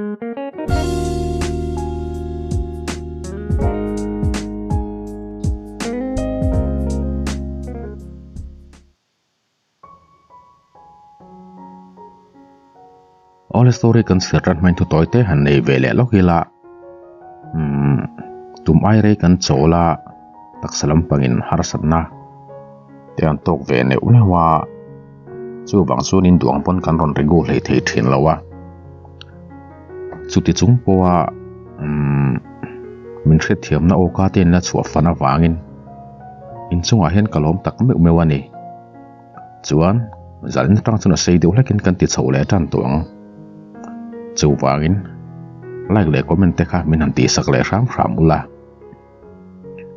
Awle story kan chhiar tan hmain thu tawi te han nei ve leh lawk ila umm tum ai rei kan chawl a taksa lampangin harsatna te an tawk ve neuh neuh a chuvang chuan in duang pawn kan rawn regu hlei thei thin lo a chuti chung pawha umm min hriatthiamna awka te in la chhuah fan avangin inchungah hian ka lawm tak meuh meuh a ni. Chuan zalin atang chuan a sei deuh hlekin kan ti chhoh leh tan tawh ang. Chuvangin like leh comment te kha min han tihsak leh hram hram ula.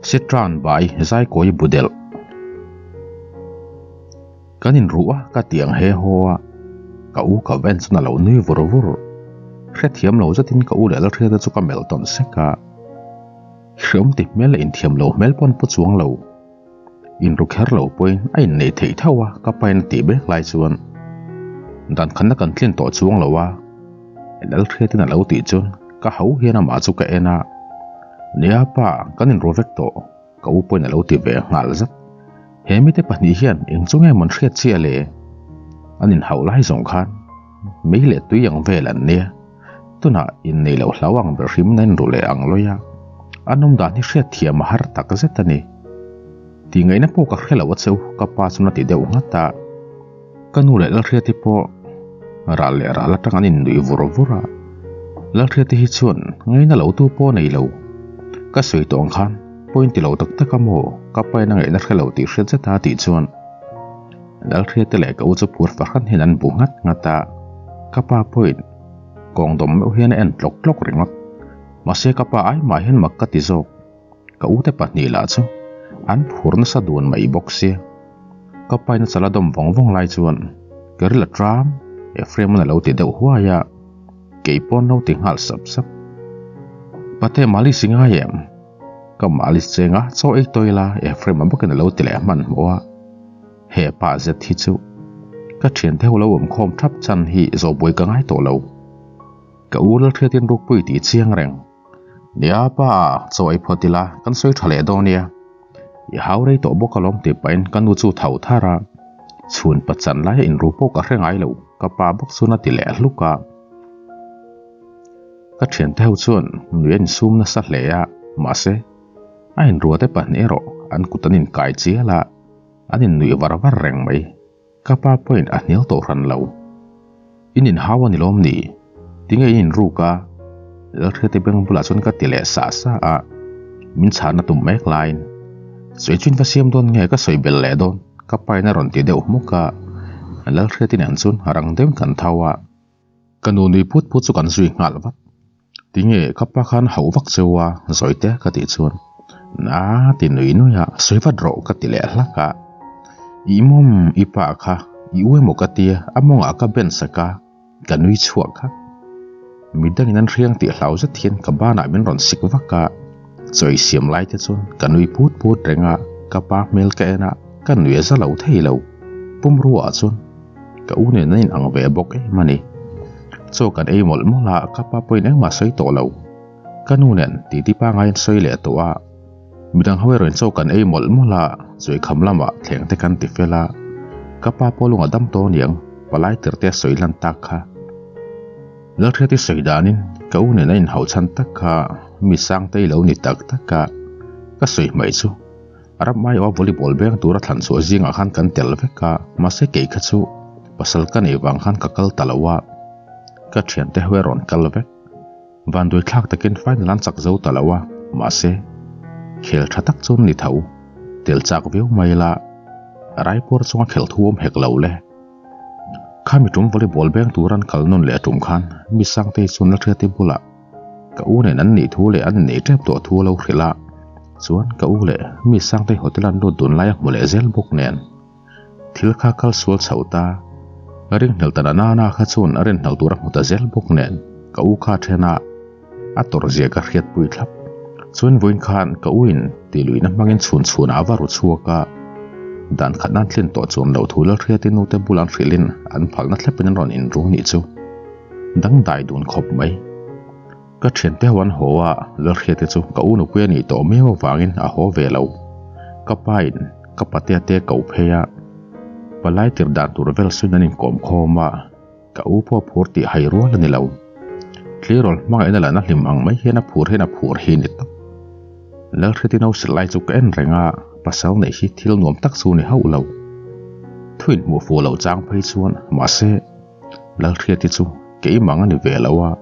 Sitran bai Zaikawi Budelh Kan inruh a ka ti ang he haw a, ka u ka va en chuan a lo nui vur vur. Hrethiam lo zetin ka u leh Lalhriata chu ka melh tawn sek a. Hreawm ti hmel leh inthiam lo hmel pawh an pu chuang lo. Inru kher lo pawhin a inneih theih tho a, ka pain a tih mek lai chuan dan khanna kan tlin tawh chuang lo a, Lalhriatin a lo tih chuan ka ho hian amah chu ka en a, Nia pa, kan inru vek tawh, ka u pawhin a lo ti ve nghal zat. He mite pahnih hian eng chu nge mawn hriat chiah le? An inhauh lai zawng khan mei leh tui ang vel an nia, tunah innei loh hlau ang ber hrim na inru leh ang lawi a, an awm dan hi hriat thiam a har tak zet a ni. Tih ngaihna pawh ka hre lo a cheu, ka pa chuan a ti deuh nghat a. Ka nu leh Lalhriati pawh ral leh ral atang an innuih vur vur a, Lalhriati hi chuan ngaina lo tu pawh a nei lo. Ka sawi tawh ang khan point ti lo tak tak a maw, ka pa in a ngaihna hre lo tih hriat zet a tih chuan Lalhriati leh ka u chu phur fahran hian an bu nghat nghat a, ka pa pawhin kawng dawm meuh hian a en tlawk tlawk ringawt. Mahse ka pa ai mah hian mak ka ti zawk. Ka ute pahnih lah chu an phur nasa dun mai bawk sia. Ka pain a chala dawm vawng vawng lai chuan ka ril a tram Ephraim-a'n a lo ti deuh huai a, kei pawn lo ti nghal sap sap. Pate malis i ngai em? Ka malis cheng a, chaw ei tawi la Ephraim-a bawkin a lo ti leh hmanhmawh a. He pa zet hi chu ka thiante ho lo awm khawm thap chan hi zawhbuai ka ngai tawh lo. Ka u Lalhriatin rukpui tih chiang reng. Nia pa, chaw ei phawt ila, kan sawi tha leh dawn nia. I hau rei tawh bawk alawm tih pahin ka nu chu tho thar a, chhun pachan laia inru pawh ka hre ngai lo, ka pa bawk chuan a ti leh hluk a. Ka thiante ho chuan nui a insum nasa hle a, mahse, a inrua te pahnih erawh an kut an inkai chial a, an innuih var var reng mai. Ka pa pawhin a hnial tawh hran lo. In inhau a ni lawm ni? Tinge in inruk a? Lalhriati beng bulah chuan ka ti leh sah sah a, min chhahna tum mek laiin, Sawi chu in va siam dawn nge ka sawi belh leh dawn? Ka pain a rawn ti deuh hmuk a, Lalhriati nen chuan rang deuhin kan tho a. Ka nu nui put put chu kan zui nghal vat. Tinge ka pa khan hauh vak cheu a zawi te ka tih chuan Na ti nui nui a sawi vat rawh ka ti leh hlak a. I mawm i pa kha i u emaw ka tia a mawngah ka ben sak a ka nui chhuak kha. Midangin an hriang tih hlau zet hian ka banah min rawn sik vak a, chawi siam lai te chuan ka nui put put reng a, ka pa hmel ka en a ka nui a za lo thei lo. Pumruaah chuan Ka u nen an inang ve bawk em a ni. Chaw kan ei mawlh mawlh a, ka pa pawhin engmah sawi tawh lo. Ka nu nen titi pangaiin sawi leh tawh a. Midang ho erawhin chaw kan ei mawlh mawlh a, Chuaikham lamah thleng te kan ti fel a. Ka pa pawh lung a dam tawh aniang, palai tirte a sawi lan tak kha. Lalhriati sawi danin ka u nen a inhauh chhan tak kha mi Sangtei lo ni tak tak a, ka sawi hmaih chu. Ram aiawha volleyball beng tura thlan chhuah zingah khan kan tel vek a, mahse kei kha chu pasal ka neih vang khan ka kal ta lo a, ka thiante ho erawh an kal vek. Vanduai thlak takin final an chak zo ta lo a, mahse khel tha tak chu an ni tho. Tel chak viau mai la, Raipur chunga khelh thu awm hek lo le. Khami tum volleyball beng tura an kal nawn leh tum khan mi Sangtei chuan Lalhriati bulah Ka u nen an nih thu leh an inneih tep tawh thu a lo hrilh a, chuan ka u leh mi Sangtei hotel an lut dun lai a hmu leh zel bawk nen. Thil kha kal sual chhoh ta, ringhlel ta na nana kha chuan a rinhlel tur a hmu ta zel bawk nen ka u kha then a, a tawrh zia ka hriatpui thlap. Chuan vawiin khan ka u in tih luihna hmangin chhun chhunah a va ru chhuak a, dan khat nan tlin tawh chuan loh thu Lalhriati nute bulah an hrilhin an phalna thlepin an rawn inru nih chu. Dangdai dun khawp mai. Ka thiante ho an haw a, Lalhriate chu ka u nupui a nih tawh miau avangin a haw ve lo. Ka pa in ka patea te ko phei a, palai tir dan tur vel suin an inkawm khawm a, ka u pawh a phur tih hai rual a ni lo. Tleirawl hmangaihna lana hlim ang mai hian a phur hian a phur hi ni tawp. Lalhriati no sil lai chu ka en reng a, pasal neih hi thil nuam tak chu ni hauh lo. Thu inhmuh fuh loh chang phei chuan mahse Lalhriati chu keimang a ni ve lo a,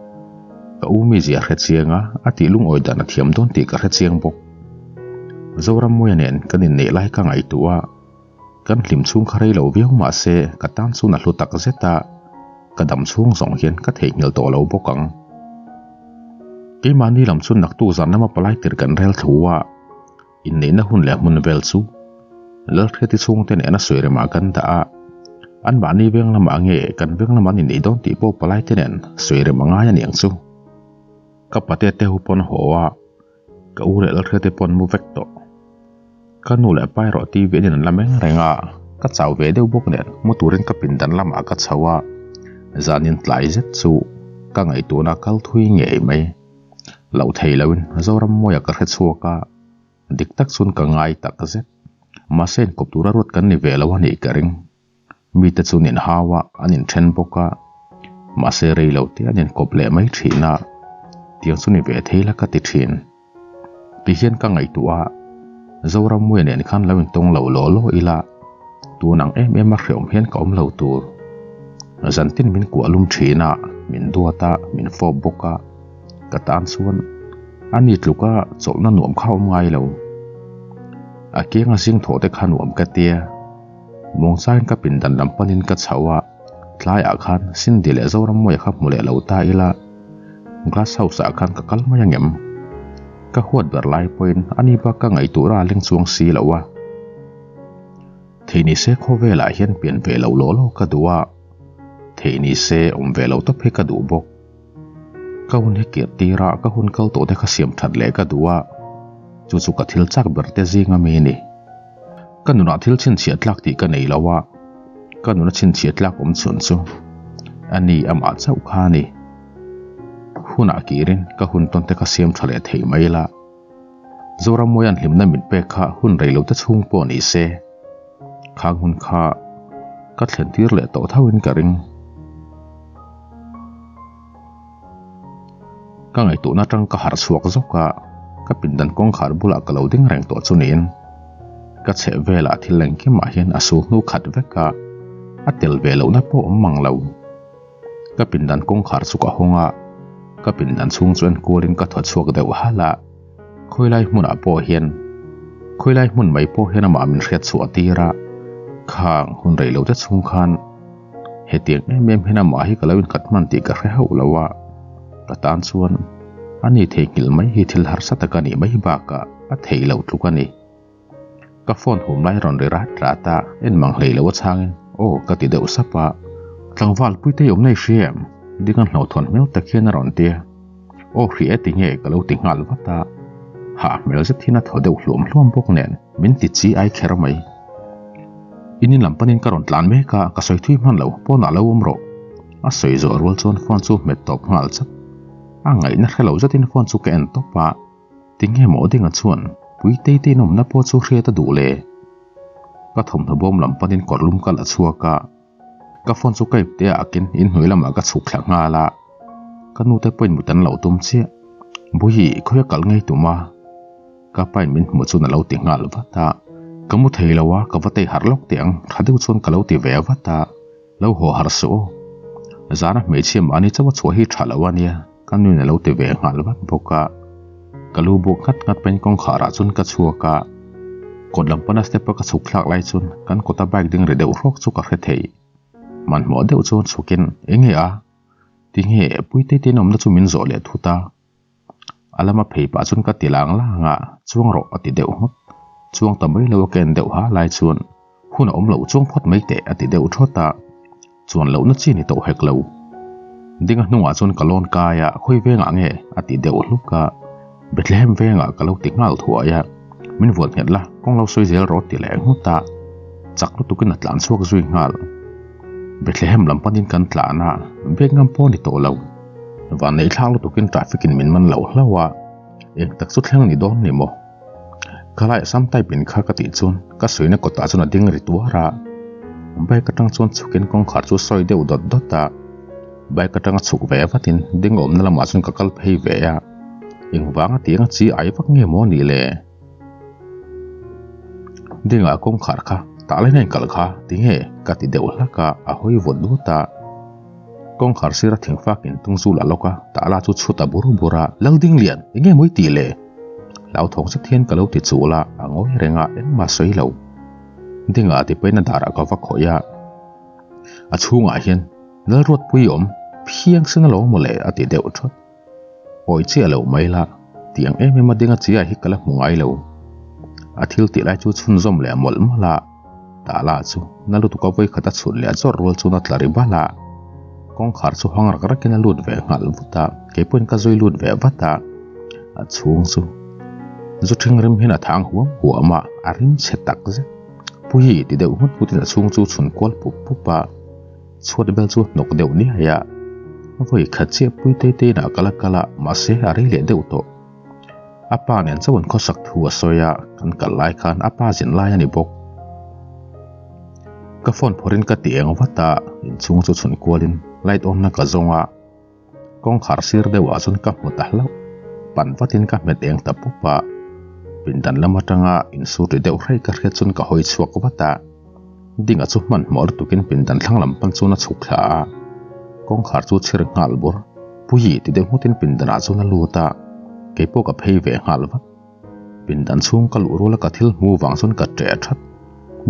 ka u mizia hre chiang a, a tih lungawi dan a thiam dawn tih ka hre chiang bawk. Zorammuia nen kan inneih lai ka ngaihtuah a, kan hlim chhung kha rei lo viau mahse ka tan chuan a hlu tak zet a, ka dam chhung zawng hian ka theihnghilh tawh lo bawk ang. Keimahni lam chu naktuk zan lama palai tir kan rel thu a, inneihna hun leh hmun vel chu Lalhriati chhungte nena sawi remah kan dah a, anmahni veng lamah nge kan veng lamah an inneih dawn tih pawh palai te nen sawi rem a ngai a niang chu. Ka pate te hu pawn haw a, ka u leh Lalhriati pawn mu vek tawh. Ka nu leh pa erawh TV an in an la meng reng a, ka chau ve deuh bawk nen mu turin ka pindan lamah ka chho a, zanin tlai zet chu ka ngaihtuahna kal thui ngei mai. Loh thei loin Zoram mawia ka hre chhuak a, dik tak chuan ka ngai tak zet. Mahse inkawp tura ruat kan ni ve lo a nih ka ring. Mite chu an inhau a, an inthen bawk a, mahse rei lo te an inkawp leh mai thin a, tiang chu ni ve thei la ka ti thin. Ti hian ka ngaihtuah a, Zoram Muia nen khan lo intawng lo law law ila, tun ang em em a hreawm hian ka awm lo tur. Zantin min kuah lum thin a, min duat a, min fawp bawk a, ka tan chuan a ni tluka chawlhna nuam kha a awm ngai lo. A kianga zing thawh te kha nuam ka tia. Muangchangin ka pindan lam panin ka chho a, tlaiah khan Cindy leh Zorammuia kha hmu leh lo ta ila, glass house ah khan ka kal mai angem? Ka huat ber lai pawhin ani bak ka ngaihtuah a leng chuang si lo a. Thei ni se khawvelah hian pian ve lo law law ka duh a, thei ni se awm ve lo tawp hi ka duh bawk. Ka hun hi kir tir a, ka hun kal tawh te kha siam that leh ka duh a, chu chu ka thil chak ber te zing ami a ni. Ka nunah thil chhinchhiah tlak tih ka nei lo a, ka nuna chhinchhiah tlak awm chhun chu a ni amah chauh kha a ni. Hunah kirin ka hun tawn te kha siam tha leh thei mai la, Zorammuaia'n hlimna min pek kha hun rei lo te chhung pawh ni se, khang hun kha ka thlen tir leh tawh tho in ka ring. Ka ngaihtuahna atang ka harh chhuak zawk a, ka pindan kawngkhar bulah ka lo ding reng tawh chu niin ka chheh velah thil engkimah hian a sul hnu khat vek a, a tel ve lohna pawh awm mang lo. Ka pindan kawngkhar chu ka hawng a, ka pindan chhung chu enkualin ka thaw chhuak deuh halh a, khawilai hmunah pawh hian khawilai hmun mai pawh hian amah min hriat chhuah tir a, khang hun rei lo te chhung khan Hetiang em em hian amah hi ka lo inkhat hman tih ka hre hauh lo a, ka tan chuan a ni theihnghilh mai hi thil harsa tak a nih mai bakah a theih loh tluk a ni. Ka phone hum lai rawn ri rat rat a, en mang hlei lo a chhangin aw ka ti deuh sap a, tlangval puitei awmna i hria em? Ding a hlauhthawn hmel tak hian a rawn ti a, aw hria e ti nge ka lo ti nghal vat a, hah hmel zet hian a thaw deuh hluam hluam bawk nen min ti chi ai kher mai. In in lam panin ka rawn tlan mek a, ka sawi thui hman lo, pawnah lo awm rawh. A sawi zawh rual chuan phone chu hmet tawp nghal chat. A ngaihna hre lo zetin phone chu ka en tawp a, tinge maw Dinga chuan Puitei te inawmna pawh chu hriat a duh le? Ka thawmhnaw bawm lam panin kawr lum ka la chhuak a, ka phone chu ka ipte ah akin inhnuai lamah ka chhuk thla nghal a, ka nute pawhin mut an lo tum chiah. Buhi, khawi a kal ngei tum a? Ka pain min hmuh chuan a lo ti nghal vat a, Ka mu thei lo a, ka va tei harh lawk teh ang, tha deuh chuan ka lo ti ve vat a, Lo haw harh suh aw. Zana hmeichhia mahni chauh a chhuah hi tha lo a nia, ka nuin a lo ti ve nghal vat bawk a. Ka lu buk nghat nghat pahin kawngkhar ah chuan ka chhuak a, kawt lam pana step a ka chhuk thlak lai chuan kan kawta bike ding ri deuh hrawk chu ka hre thei. Hmanhmawh deuh chuan chhukin, Enge a? Tinge Puitei te inawmna chu min zawh leh thut a? A lama phei pah chuan ka ti lang lang a, chuang rawh a ti deuh nghut. Chuang ta mai lo a ken deuh ha lai chuan hun a awm loh chuang phawt mai teh a ti deuh thawt a, chuan lohna chi ni tawh hek lo. Dinga hnungah chuan ka lawn kai a, khawi vengah nge a ti deuh hluk a, Bethlehem vengah ka lo ti nghal thuai a, min vuan nghet la, kawng lo sawi zel rawh a ti leh nghut a, chak lutukin a tlan chhuak zui nghal. Bethlehem lam panin kan tlan a, bek ngam pawh a ni tawh lo. Vanneih thlak lutukin traffic in min man loh hlauh a, eng tak chu thleng ni dawn ni maw? Khalai sam type in kha ka tih chuan ka suihna kawtah chuan a ding ri tuar a, bike atang chuan chhukin kawngkhar chu sawi deuh dawt dawt a, bike atanga chhuk ve vatin ding awmna lamah chuan ka kal phei ve a, engvanga tianga chi ai vak nge maw ni le? Dingah kawngkhar kha tah lain a inkal kha tinge ka ti deuh hlak a, a hawi vawt vawt a. Kawngkhar sira thingfak in tung zul a lawk a, tah la chu chhut a bur bur a, Laldinglian, enge mawi tih le? Hlauthawng zet hian ka lo ti chul a, a ngawi reng a, engmah sawi lo. Dingah ti pahin a darah ka va khawih a, a chhungah hian Lalruatpui awm phiang sen alo maw le a ti deuh thawt. Awi chiah lo mai la, tiang em em a ding a chiah hi ka la hmu ngai lo. A thil tih lai chu chhunzawm leh mawlh mawlh a, tah lah chu na lutuk a vawi khat a chhun leh zawr rual chuan a tla ri bal a. Kawngkhar chu hang rak rakin a lut ve nghal vut a, kei pawhin ka zui lut ve vat a. A chhung chu zu thing rim hian a thang huam huam a, a rim chhe tak zet. Puii ti deuh nghut nghutin a chhung chu chhun kual pup pup a. Chhuat vel chu hnawk deuh niai a, vawi khat chiah pui tei tei inah ka la kal a, mahse a rei leh deuh tawh. A pa nen chauh an khawsak thu a sawi a, kan kal lai khan a pa zin lai a ni bawk. Ka phone phawrhin ka ti eng vat a, inchhung chu chhun kualin light on na ka zawng a, Kawngkhar sir deuhah chuan ka hmu ta hlauh. Pan vatin ka hmet eng ta pup a. Pindan lam atanga insur ri deuh hraih ka hriat chuan ka hawi chhuak vat a. Dinga chu hmanhmawh lutukin pindan thlang lam pan chuan a chhuk thla a. Kawngkhar chu chhir nghal bur. Puii ti deuh nghutin pindanah chuan a lut a. Keipawh ka phei ve nghal vat. Pindan chhung ka luh ruala ka thil hmu vang chuan ka ṭeh that.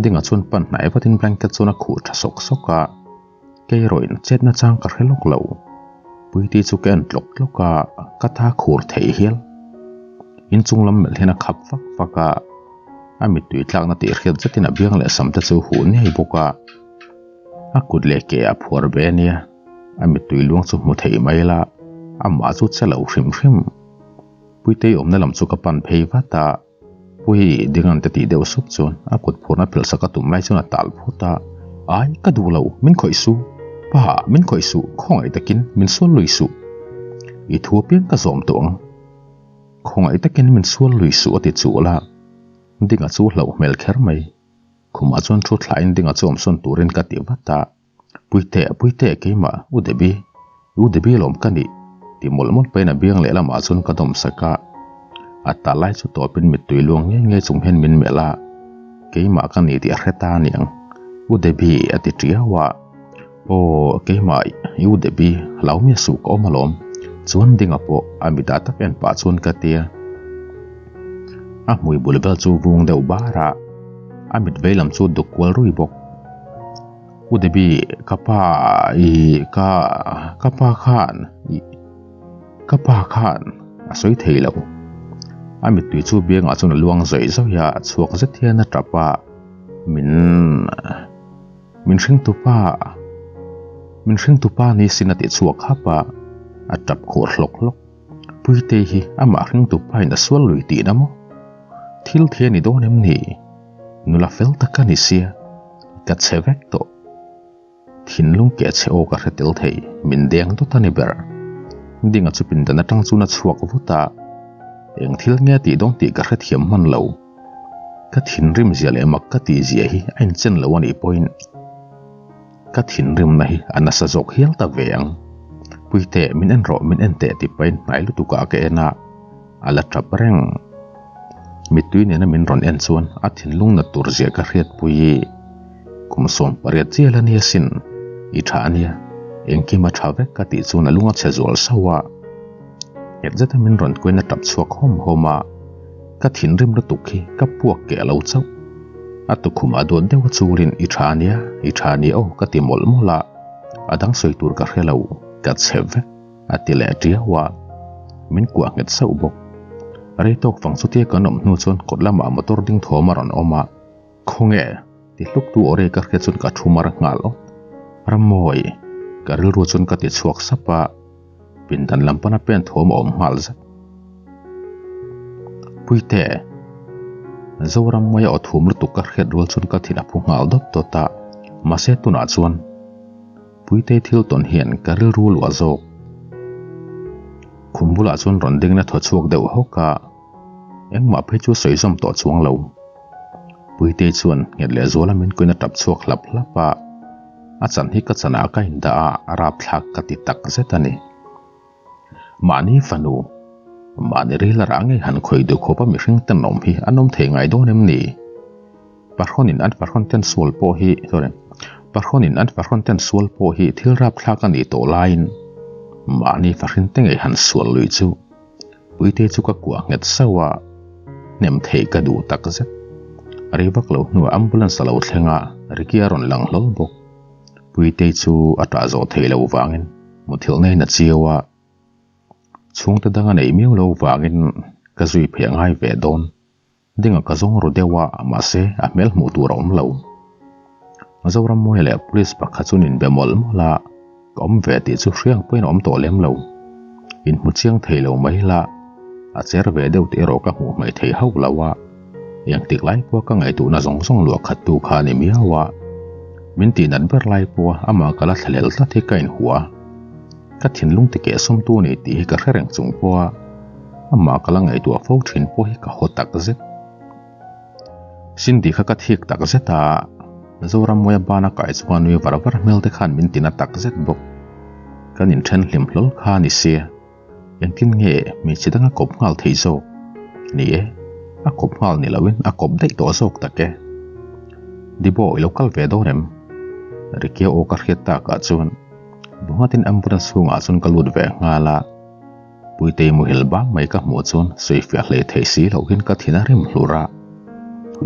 Dinga chuan pan hnai vatin blanket chuan a khuh tha sawk sawk a. Kei erawhin chetna chang ka hre lawk lo. Puiti chu ka en tlawk tlawk a, ka tha khur thei hial. Inchung lam melh hian a khap fak fak a, a mittui tlakna tih hriat zetin a biang leh sam te chu huh ngei bawk a. A kut leh ke a phuar ve ania, a mittui luang chu hmu thei mai la, amah chu che lo hrim hrim. Puitei awmna lam chu ka pan phei vat a. Puii Dingan te tih deuh sup chuan a kut phurna philh sak a tum lai chuan a tal phut a, Ai, ka duh lo, min khawih su. Pa, min khawih suh, khawngaih takin min sual lui suh. I thu apiang ka zawm tawh ang. Khawngaih takin min sual lui suh a ti chul a, Dinga chu hlauh hmel kher mai. Khumah chuan thu thlain Dinga chu awmsawn turin ka ti vat a. Puite, Puite, keimah, U Debbie, U Debbie lawm ka nih, ti mawlh mawlh pahin a biang lehlamah chuan ka dawm sak a. A ta lai chu tawpin mittui luang ngei ngei chung hian min melh a, keimah ka ni tih a hre ta aniang, U Debbie a ti tiau a. Aw, keimah, U Debbie, hlau miah suh ka awm alawm, chuan dinga pawh a mitah tak en pah chuan ka ti a. A hmui bul vel chu vung deuh bar a, a mit vei lam chu duk kual rui bawk. U Debbie, ka pa i ka ka pa khan i ka pa khan a sawi thei lo. A mittui chu biangah chuan a luang zawih zawih a, chhuak zet hian a tap a, min min hringtu pa min hringtu pa ni sin a ti chhuak hap a, a tap khur hlawk hlawk. Puitei hi amah hringtu pa in a sual lui tihna maw? Thil thei a ni dawn em ni? Nula fel tak a ni sia, ka che vek tawh. Thinlung keh che aw ka hre tel thei, min deng dawt a ni ber. Dinga chu pindan atang chuan a chhuak vut a, eng thil nge a tih dawn tih ka hrethiam hman lo. Ka thinrim zia leh mak ka tih zia hi a inchen lo a nih pawhin ka thinrimna hi a nasa zawk hial ta ve ang. Puite, min en rawh, min en teh tih pahin hnai lutukah ka en a. A la tap reng. Mittui nena min rawn en chuan a thinlung nat tur zia ka hriatpui i kum 18 chial a nia sin. I tha a nia, engkim a tha vek ka tih chuan a lung a chhe zual sauh a. Nghet zeta min rawn kuain a tap chhuak hawm hawm a, ka thinrim lutuk hi ka puak keh lo chauh. A tukhumah duat deuh a chulin i tha a nia, i tha a nia aw ka ti mawlh mawlh a, a dang sawi tur ka hre lo, ka chhe vek. A ti leh tiau a, min kuah nghet sauh bawk. Rei tawk fang chutia kan awm hnu chuan kawt lamah motor ding thawm a rawn awm a, Khawnge? ti hluk tu aw rei ka hriat chuan ka thu mar nghal awt. Rammawi, ka rilru chuan ka ti chhuak sap a, pindan lam pana pen thawm a awm nghal zat. Puite, Zorammawia aw thum lutuk ka hriat rual chuan ka thin a phu nghal dawt dawt a, mahse tunah chuan Puitei thil tawn hian ka rilru luah zawk. Khum bulah chuan rawn ding na thaw chhuak deuh hawk a, engmah phei chu sawi zawm tawh chuang lo. Puitei chuan nghet leh zuala min kuin a tap chhuak hlap hlap a, a chan hi ka chanah ka indah a, a rapthlak ka ti tak zet a ni. Mahni fanu, mahni ril a rah ngei han khawih duh khawpa mihring tenawm hi an awm thei ngai dawn em ni? Pahrawnin an pahrawn ten sual pawh hi, sorry, pahrawnin an pahrawn ten sual pawh hi thil rapthlak a nih tawh laiin mahni fahrin te ngei han sual lui chu Puite chu ka kuah nghet sauh a, hnem theih ka duh tak zet. Rei vak lo hnuah ambulance a lo thleng a, Ricky a rawn lang hlawl bawk. Puitei chu a ṭah zawh theih loh vangin muthilh na in a chiau a, chhungte dang a neih miau lo vangin ka zui phei a ngai ve dawn. Dinga ka zawng ru deuh a, mahse a hmel hmuh tur a awm lo. Zorammuai leh police pakhat chu an inbe mawlh mawlh a, ka awm ve tih chu hriang pawhin a awm tawh lem lo. Inhmu chiang thei lo mai la, a cher ve deuh tih erawh ka hmuh hmaih thei hauh lo a, engtik lai pawha ka ngaihtuhna zawng zawng luah khat tu kha a ni miau a. Min tih nat ber lai pawha amah ka la thlahlel tlat hi ka inhua. Ka thinlung ti keh sawm tu a ni tih hi ka hre reng chung pawha amah ka la ngaihtuah fo thin pawh hi ka haw tak zet. Cindy kha ka thik tak zet a, Zorammuaia bana kai chunga nui var var hmel te khan min tina tak zet bawk. Kan inthen hlim hlawl kha a ni sia, engtin nge hmeichhe danga kawp nghal thei zawk? Ni e, a kawp nghal ni loin a kawp daih tawh zawk tak e. Dibo i lo kal ve dawn em? Ricky-a aw ka hriat takah chuan Bunghatin ambulance chhungah chuan ka lut ve nghal a, Puitei muhil bang mai ka hmuh chuan sawifiah hlei thei si loh hian ka thin a rim hlur a.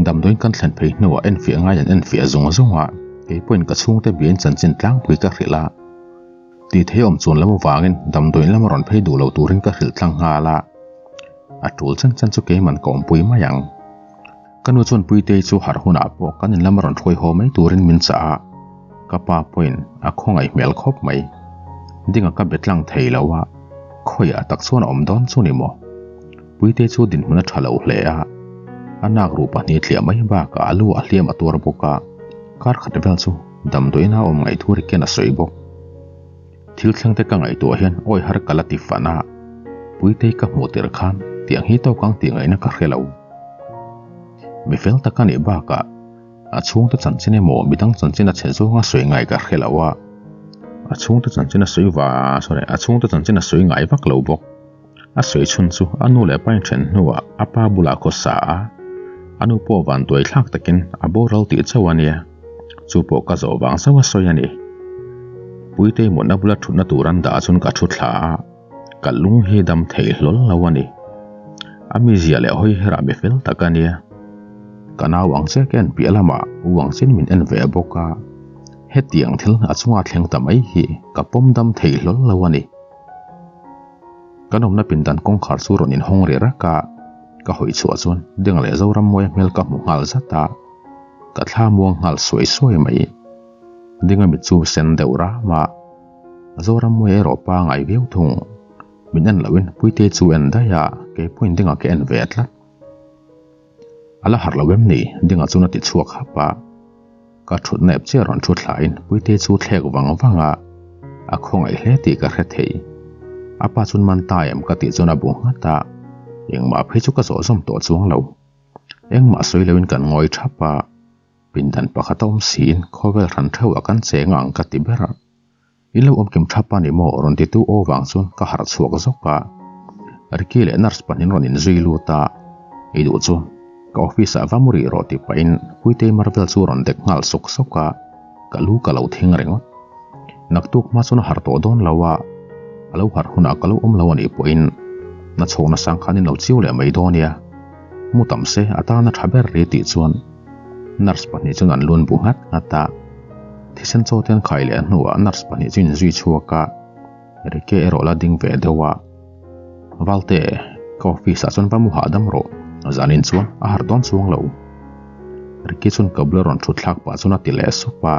Damdawiin kan thlen phei hnuah enfiah ngaiin an enfiah zung zung a, kei pawhin ka chhungte biain chanchin tlangpui ka hrilh a. Tih thei awm chuan lam avangin damdawiin lama rawn phei duh lo turin ka hrilh tlang nghal a, a tul chen chen chu keiman ka awmpui mai ang. Ka nu chuan Puitei chu harh hunah pawh kan in lama rawn hruai haw mai turin min chah a, ka pa pawhin a khawngaih hmel khawp mai. Dinga ka be tlang thei lo a, khawiah tak chuan a awm dawn chu ni maw? Puitei chu dinhmun a tha lo hle a, a nak ruh pahnih tliah mai bakah a lu ah hliam a tuar bawk a, kar khat vel chu damdawiin a awm ngaih thu ri ken a sawi bawk. Thil thleng te ka ngaihtuah hian awi har ka la ti fan a, Puitei ka hmuh tirh khan tiang hi tawk ang tih ngaihna ka hre lo. Mi fel tak a nih bakah a chhungte chanchin emaw midang chanchin a chhe zawnga sawi ngai ka hre lo a, a chhungte chanchin a sawi va sorry a chhungte chanchin a sawi ngai vak lo bawk. A sawi chhun chu a nu leh pa inthen hnuah a pa bulah khaw sa a, a nu pawh vantuai thlak takin a boral tih chauh a nia. Chu pawh ka zawh vang zauh a sawi a ni. Puitei mutna bula thutna tur an dah chuan ka thu thla a, ka lung hi dam thei hlawl lo a ni. A mizia leh hawi herah mi fel tak a nia. Ka nau ang che ka en piah lamah u ang chin min en ve bawk a, hetiang thil a chunga thleng ta mai hi ka pawm dam thei hlawl lo a ni. Kan awmna pindan kawngkhar chu rawn inhawng rih rak a, ka hawi chhuah chuan Deng leh Zorammuaia hmel ka hmu nghal zat a, ka thla muang nghal suai suai mai. Dinga mit chu sen deuh ram a, Zorammuaia erawh pa ngai viau thung. Min en loin Puitei chu en daih a, kei pawhin Dinga ka en ve tlat. A la harh lo em ni? Dinga chuan a ti chhuak hap a. Ka thut nep chiah rawn thu thlain Puitei chu thlek vang vang a, a khawngaih hle tih ka hre thei. A pa chuan man ta em ka tih chuan a bu nghat a, engmah phei chu ka zawh zawm tawh chuang lo. Engmah sawi loin kan ngawi thap a, pindan pakhat a awm siin khawvel hran theuhah kan cheng ang ka ti ber a. In lo awm kim thap a ni maw? rawn titu aw vang chuan ka harh chhuak zawk a. Ricky leh nurse pahnih rawn inzui lut a, I duh chu ka office ah va mu rih rawh tih pahin Puitei Marvel chu rawn dek nghal sawk sawk a, ka lu ka lo thing ringawt. Naktuk hma chuan a harh tawh dawn lo a, a lo harh hunah ka lo awm lo a nih pawhin na chhawkna sang khan in lo chiu leh mai dawn nia. Mu tam se a tan a tha ber ri tih chuan nurse pahnih chuan an lun bu nghat nghat a. Thisen chaw te an khai leh hnuah nurse pahnih chu inzui chhuak a, Rike erawh la ding ve deuh a. Valte, ka office ah chuan va mu hahdam rawh, zanin chuan a harh dawn chuang lo. Rike chuan ka bula rawn thut thlak pah chuan a ti leh sup a,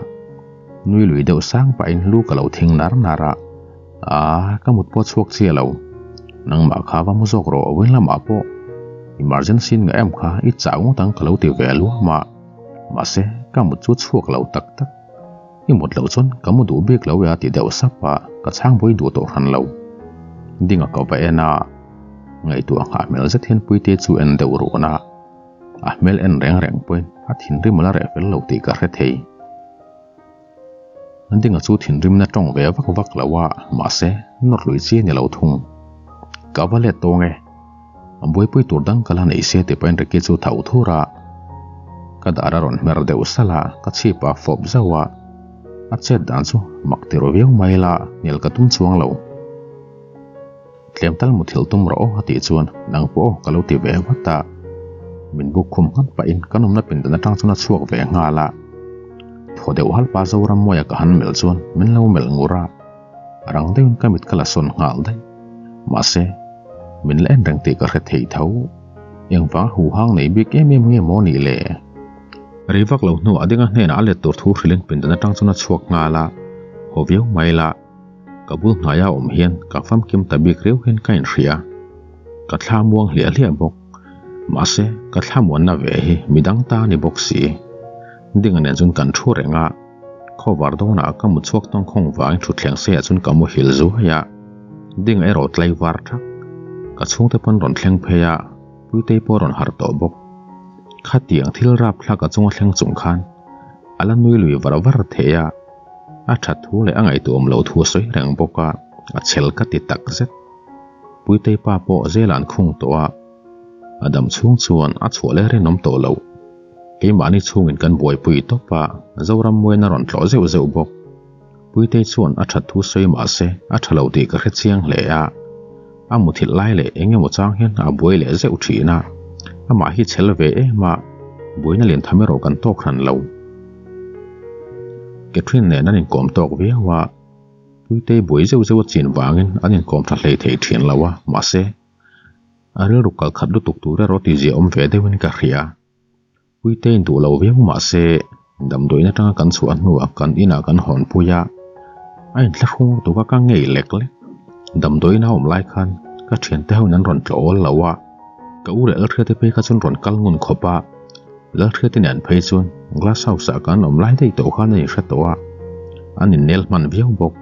nui lui deuh sang pahin lu ka lo thing nar nar a, Aaa, ka mut pawh chhuak chiah lo. Nangmah kha va mu zawk rawh, vawiin lamah pawh emergency in nga em kha i chau ngawt ang ka lo ti ve luam a. Mahse, ka mut chu chhuak lo tak tak. I mut loh chuan ka mu duh bik lo e a ti deuh sap a, ka chhang buai duh tawh hran lo. Dinga ka va en a, ngaihtuah nghah hmel zet hian Puite chu en deuh run a, a hmel en reng reng pawhin a thinrim la reh fel lo tih ka hre thei. Dinga chu thinrimna tawng ve vak vak lo a, mahse nawr lui chi a ni lo thung. Ka va let tawng e, a buaipui tur dang ka la nei sia ti pahin Ricky chu tho thur a, ka dar a rawn hmer deuh salh a, ka chhip a fawp zauh a, a chet dan chu mak ti ru viau mai la, hnial ka tum chuang lo. Tlem tal muthilh tum rawh aw a tih chuan nang pawh aw ka lo ti ve vat a, min buk khum nghat pahin kan awmna pindan atang chuan a chhuak ve nghal a. Thaw deuh halpa Zorammuaia ka han melh chuan min lo melh ngur a, a rang deuhin ka mit ka la sawn nghal daih. Mahse, min la en reng tih ka hre thei tho. Engvanga huhang nei bik em em nge maw nih le? Rei vak lo hnuah a dinga hnenah a let tur thu hrilhin pindan atang chuan a chhuak nghal a, haw viau mai la. Ka bul hnaia awm hian ka famkim ta bik riau hian ka inhria. Ka thla muang hliah hliah bawk. Mahse, ka thla muanna ve hi midang ta a ni bawk si. Dinga nen chuan kan thu reng a, khawvar dawnah ka mu chhuak tawngkhawng vangin thutthleng seiah chuan ka muhil zuai a. Dinga erawh tlaivar thak. Ka chhungte pawn rawn thleng phei a, Puitei pawh rawn harh tawh bawk. Khatiang thil rapthlak a chunga thleng chung khan a la nui lui var var thei a. A that thu leh a ngaihtuahawm loh thu a sawi reng bawk a, a chhel ka ti tak zet. Puitei pa pawh zela an khung tawh a, a dam chhung chuan a chhuah leh rinawm tawh loh. Keimahni chhungin kan buaipui tawp a, Zoram muain a rawn tlawh zeuh zeuh bawk. Puitei chuan a that thu sawi mah se a tha lo tih ka hre chiang hle a, a muthilh lai leh eng emaw chang hian a buai leh zeuh thin a, amah hi chhel ve em a, buaina lian tham erawh kan tawk hran lo. Catherine nen an inkawm tawk viau a, Puitei buai zeuh zeuh a chin vangin an inkawm tha hlei thei thin lo a, mahse, a rilru kal khat lutuk tur erawh tihzia awm ve deuhin ka hria. Puitei induh lo viau mahse, damdawiin atanga kan chhuah hnuah kan inah kan hawn pui a, a inthlahrung lutuk a ka ngei lek lek. Damdawiin a awm lai khan ka thiante hoin an rawn tlawh awl lo a, ka u leh Lalhriate phei kha chuan rawn kal ngun khawp a, Lalhriate nen phei chuan glass house ah kan awm lai daih tawh khan a inhre tawh a, an innel hman viau bawk.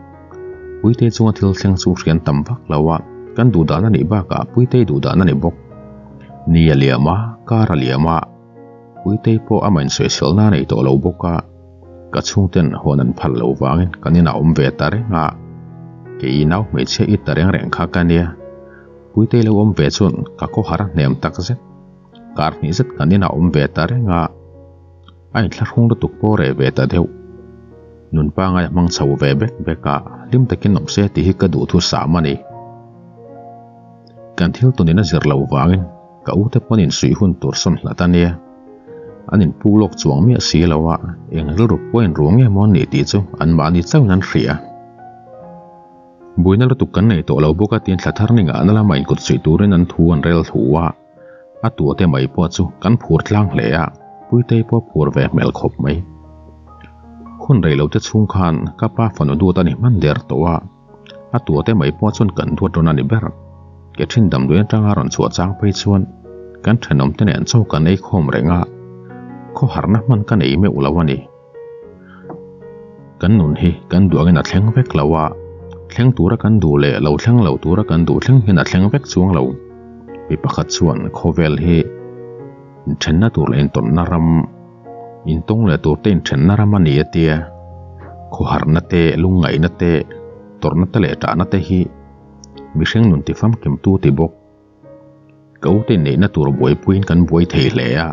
Puitei chunga thil thleng chu hrian tam vak lo a, kan duh dan a nih bakah Puitei duh dan a ni bawk. Ni a liam a, kar a liam a, Puitei pawh amah insawiselna a nei tawh lo bawk a, ka chhungten hawn an phal loh vangin kan inah awm ve ta reng a, kei nau hmeichhia it ta reng reng kha ka nia. Puitei lo awm ve chuan ka khawhar a hnem tak zet. Kar hnih zet kan inah awm ve ta reng a, a inthlahrung lutuk pawh reh ve ta deuh. Nun pangai a hmang chho ve bek bek a, hlim takin awm se tih hi ka duh thu sam a ni. Kan thil tunin a zir loh vangin ka ute pawn insuih hun tur sawn hlat a nia. An inpu lawk chuang miah si lo a, eng rilru pawh inru nge maw an nih tih chu anmahni chauhin an hria. Buaina lutuk kan nei tawh lo bawk a tiin thla thar ningah na lama inkut suih turin an thu an rel thu a, a tua te mai pawh chu kan phur tlang hle a, Puitei pawh a phur ve hmel khawp mai. Hun rei lo te chhung khan ka pa fanu duat a ni hman der tawh a, a tua te mai pawh chuan kan duat rawn a ni ber. Ke thin damdawi atanga rawn chhuah chang phei chuan kan thenawm te nen chaw kan ei khawm reng a, khawharna hman ka nei meuh lo a ni. Kan nun hi kan duh angin a thleng vek lo a, thleng tura kan duh leh lo thleng lo tura kan duh thleng hian a thleng vek chuang lo. Mi pakhat chuan khawvel hi inthenna tur leh intawnna ram, intawng leh tur te inthenna ram a ni a tia. Khawharna te, lungngaihna te, tawrhna te leh tahna te hi mihring nun tifamkimtu ti bawk. Ka ute neihna tur buaipuiin kan buai thei hle a,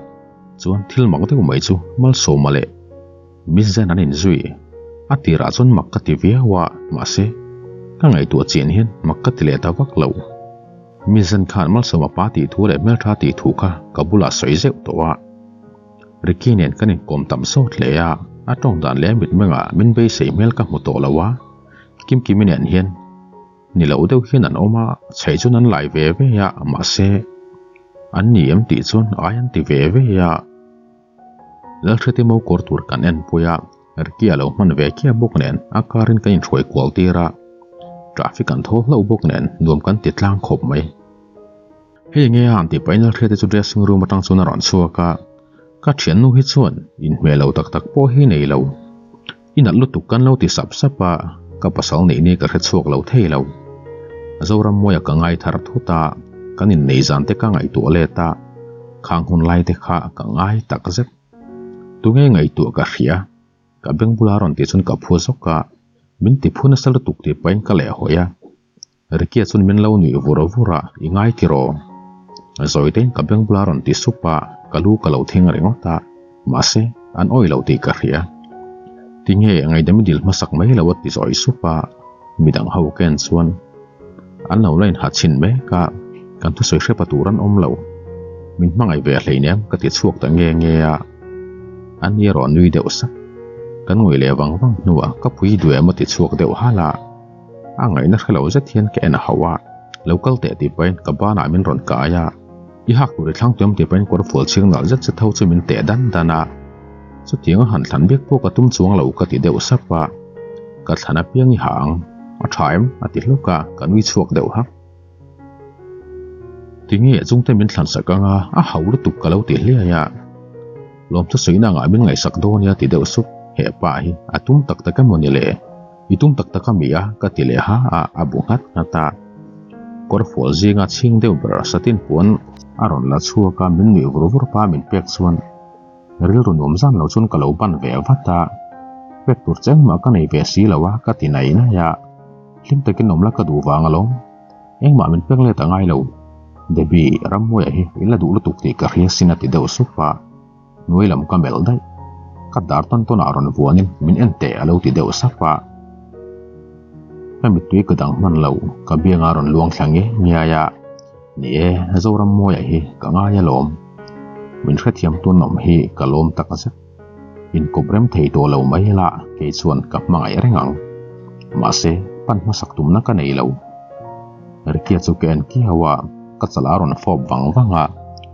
chuan thil mak deuh mai chu Malsawma leh Miss Zen an inzui. A tirah chuan mak ka ti viau a, mahse, ka ngaihtuah chian hian mak ka ti leh ta vak lo. Miss Zen khan Malsawma pa tih thu leh hmeltha tih thu kha ka bulah sawi zeuh tawh a. Ricky nen kan inkawm tam sawt hle a, a tawng dan leh a mitmengah min beisei hmel ka hmu tawh lo a, Kimkimi nen hian Ni lo deuh hian an awm a, chheih chuan an lai ve ve a, mahse, an ni em tih chuan ai an ti ve ve a. Lalhriati mo kawr tur kan en pui a, Ricky a lo hman ve khiah bawk nen a car in kan inhruai kual tir a, traffic an thawl hlauh bawk nen nuam kan ti tlang khawp mai. Hei nge a han tih pahin Lalhriati chu dressing room atang chuan a rawn chhuak a, ka thiannu hi chuan inhmeh lo tak tak pawh hi nei lo. I nalh lutuk kan lo ti sap sap a, ka pasal neih ni ka hre chhuak lo thei lo. Zorammuaia ka ngai thar thut a, kan innei zan te ka ngaihtuah let a, khang hun lai te kha ka ngai tak zet. Tunge ngaihtuah ka hria? Ka beng bula rawn tih chuan ka phu zawk a, min ti phu nasa lutuk tih pahin ka leh hawi a. Ricky-a chuan min lo nuih vur vur a, I ngai tiraw? Zawitein ka beng bula rawn ti sup a, ka lu ka lo thing ringawt a, mahse, an awih loh tih ka hria. Tinge ngaihdam i dil hmasak mai lo a ti zawi sup a, midang ho ken chuan an lo la inha chhin mek a, kan thusawi hrepa tur an awm lo. Min hmangaih ve hleinem ka ti chhuak ta nge nge a, an ni erawh nui deuh sak. Kan ngawih leh vang vang hnuah ka pui duem a ti chhuak deuh halh a. A ngaihna hre lo zet hian ka en a hauh a, lo kal teh tih pahin ka banah min rawn kai a, i hak tur i thlang tuam tih pahin kawr fual chhing nalh zet zet ho chu min teh dan dan a, chutiang a han thlan bik pawh ka tum chuang lo ka ti deuh sap a, ka thlan apiang i ha ang, a tha em? a ti hluk a, ka nui chhuak deuh hak. Tinge chungte min thlan sak anga a hau lutuk ka lo ti hliai a, lawmthu suihna angah min ngaihsak dawn nia ti deuh sup, hepa hi a tum tak tak emaw ni le? I tum tak tak a mi a? ka ti leh ha a, a bu nghat nghat a. Kawrfual zinga chhing deuh ber satin puan a rawn la chhuak a, min nuih vur vur pa min pek chuan rilru nuam zan lo chuan ka lo ban ve vat a, pek tur che engmah ka nei ve si lo a ka ti nai nai a, hlim takin awm la ka duh vang alawm, engmah min pek let a ngai lo, Debbie, Rammuaia hi i la duh lutuk tih ka hria sin a ti deuh sup a. Hnuai lam ka melh daih. Ka dar tawn tawn ah rawn vuanin min en teh a lo ti deuh sap a. Ka mittui ka dang hman lo, ka bianga rawn luang thla nge ngiai a. Ni e, Zorammuaia hi ka ngai alawm. Min hrethiam tun awm hi ka lawm tak zet. Inkawp rem thei tawh lo mai ila kei chuan ka hmangaih reng ang. Mahse, pan hmasak tumna ka nei lo. Ricky-a chu ka en kiau a, ka chal a rawn fawp vang vang a,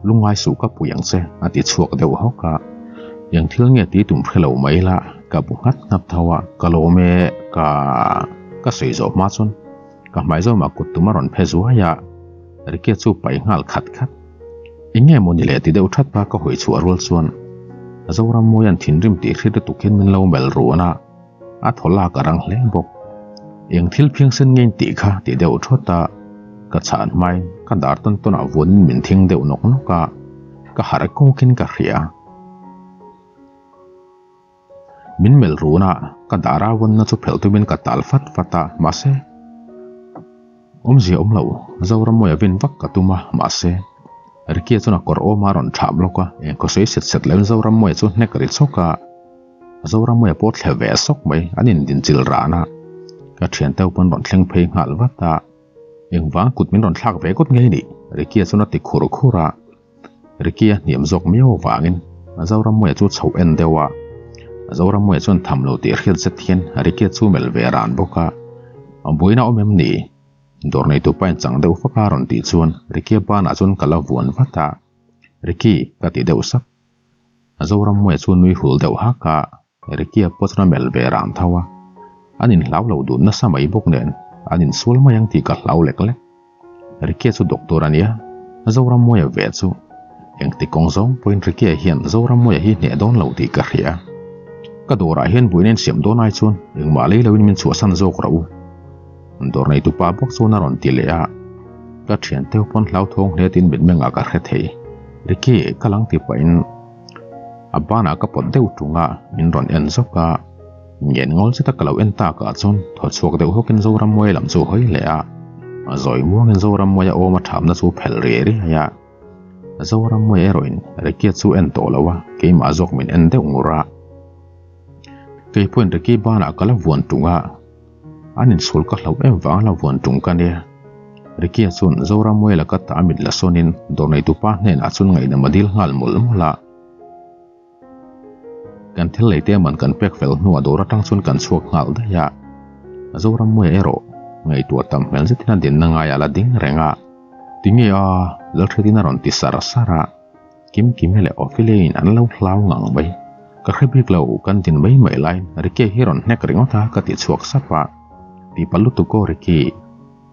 Lungngai suh ka pui ang che a ti chhuak deuh hawk a. Eng thil nge tih tum hre lo mai la, ka bu nghat nghat tho a, ka lawm e, ka ka sawi zawh hma chuan ka hmai zawmah kut tum a rawn phe zuai a, Ricky-a chu paih nghal khat khat. Eng nge maw ni le ti deuh that pa ka hawi chhuah rual chuan Zorammawia'n thinrim tih hriat lutuk hian min lo melh ruan a. A thaw lak a rang hle bawk. Eng thil phiangsen nge in tih kha ti deuh thawt a, ka chhan hmain ka dar tawn tawn ah vuanin min thing deuh nawk nawk a, ka harh kawkin ka hria. Min melh run a, ka dar a vawnna chu phelh tumin ka tal fat fat a, mahse awmzia awm lo, Zoramawia vin vak ka tum a, mahse Ricky-a chuan a kawr awm a rawn thlam lawk a, eng khaw sawi set set loin Zoramawia chu hnek ri chawk a. Zoramawia pawh thle ve sawk mai, an indinchil ran a, ka thiante ho pawn rawn thleng phei nghal vat a, engvang kut min rawn thlak ve kawt ngei ni? Ricky-a chuan a ti khur khur a, Ricky-a hniam zawk miau avangin Zoramawia chu chhoh en deuh a, Zoramawia chuan tham lo tih hriat zet hian Ricky-a chu melh ve ran bawk a, A buaina awm em ni? Dawr neitu pa in chang deuh fak a rawn tih chuan Ricky-a banah chuan ka la vuan vat a, Ricky ka ti deuh sak. Zorammuaia chu nui hul deuh hak a, Ricky-a pawh chuan a melh ve ran tho a. An inhlau lo dun nasa mai bawk nen, an insual mai ang tih ka hlau lek lek. Ricky-a chu doctor a nia, Zorammuaia ve chu. Engti kawng zawng pawhin Ricky-a hian Zorammuaia hi hneh dawn lo tih ka hria. Ka dawrah hian buaina insiam dawn ai chuan engmah lei loin min chhuahsan zawk rawh u. Dawr neitu pa bawk chuan a rawn ti leh a, ka thiante ho pawn hlauthawng hle tiin mitmengah ka hre thei. Ricky, ka lang ti pahin a banah ka pawt deuh tung a, min rawn en zawk a. Ngen ngawl zeta ka lo en takah chuan thaw chhuak deuh hawkin Zorammuai lam chu hawi leh a, zawi muangin Zorammuaia awm a thamna chu phelh riai riai a. Zorammuai erawhin Ricky chu en tawh lo a, keimah zawk min en deuh ngur a. Kei pawhin Ricky banah ka la vuan tung a. An inchhul ka hlauh em vang la vuan tung ka nia. Ricky-a chuan Zorammuai laka ta mit la sawnin dawr neitupa hnenah chuan ngaihnam a dil nghal mawlh mawlh a. Kan thil lei te man kan pek fel hnuah dawr atang chuan kan chhuak nghal daih a. Zorammuaia erawh ngaihtuah tam hmel zetin a dinna ngaiah a la ding reng a. Tinge a, Lalhretin a rawn ti sar sar a. Kim Kim leh Ophelia-in an lo hlau ngang mai. Ka hre bik lo, kan din mai mai laiin Ricky hi rawn hnek ringawt a ka ti chhuak sap a. Tihpalh lutuk aw Ricky,